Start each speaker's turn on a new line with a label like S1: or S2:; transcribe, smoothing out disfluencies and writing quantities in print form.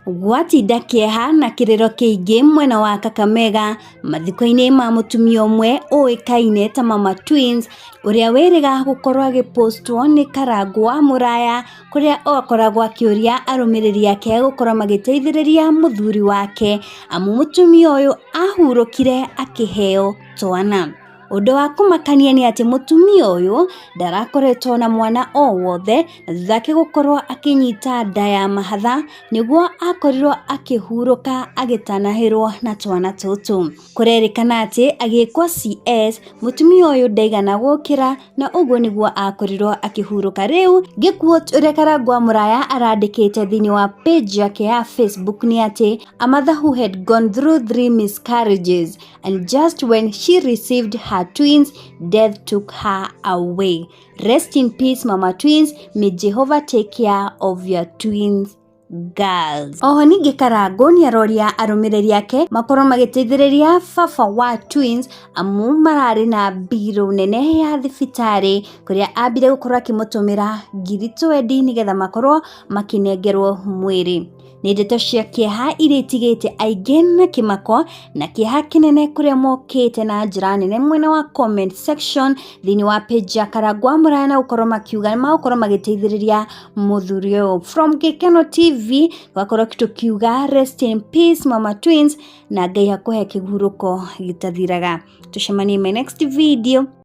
S1: Gwatinda kĩeha na kĩrĩro kĩingĩ mwena wa Kakamega mathiko-inĩ ma mũtumia ũmwe ũĩkaine ta Mama Twins, ũrĩa wĩrĩga gũkorwo agĩpostwo nĩ Karangũ wa Mũraya, kũrĩa akoragwo akĩũria arũmĩrĩri ake gũkorwo magĩteithĩrĩria mũthuri wake, amu mũtumia ũyũ ahurũkire akĩheo twana. Ũndũ wa kũmakania nĩ atĩ mũtumia ũyũ ndarakoretwo na mwana o wothe, na thutha wake gũkorwo akĩnyita nda ya mahatha, nĩguo akorirwo akĩhurũka agĩtanahĩrwo na twana tũtũ. Kũrerĩkana atĩ agĩkwo CS, mũtumia ũyũ ndaigana gũkĩra, na ũguo nĩguo akorirwo akĩhurũka. Rĩu ngĩquote ũrĩa Karangũ wa Mũraya arandĩkĩte thĩinĩ wa page yake ya Facebook nĩ atĩ, "A mother who had gone through three miscarriages, and just when she received her twins, death took her away. Rest in peace, Mama Twins. May Jehovah take care of your twins girls." Oho ningĩ Karangũ nĩ aroria arũmĩrĩri ake makorwo magĩteithĩrĩria baba wa twins, amu mararĩ na mbirũ nene ya thibitarĩ, kũrĩa ambire gũkorwo akĩmũtũmĩra 20,000 nĩgetha makorwo makĩnengerwo mwĩrĩ. Nĩ ndeto cia kĩeha iria itigĩte aingĩ na kĩmako na kĩeha kĩnene, kũrĩa mokĩte na njĩra nene mwena wa comment section thĩinĩ wa page ya Karangũ wa Mũraya, na gũkorwo makiuga nĩ magũkorwo magĩteithĩrĩria mũthuri ũyũ. From Gĩkeno TV tũgakorwo tũkiuga rest in peace, Mama Twins, na Ngai akũhe kĩhurũko gĩtathiraga. Tũcemanie my next video.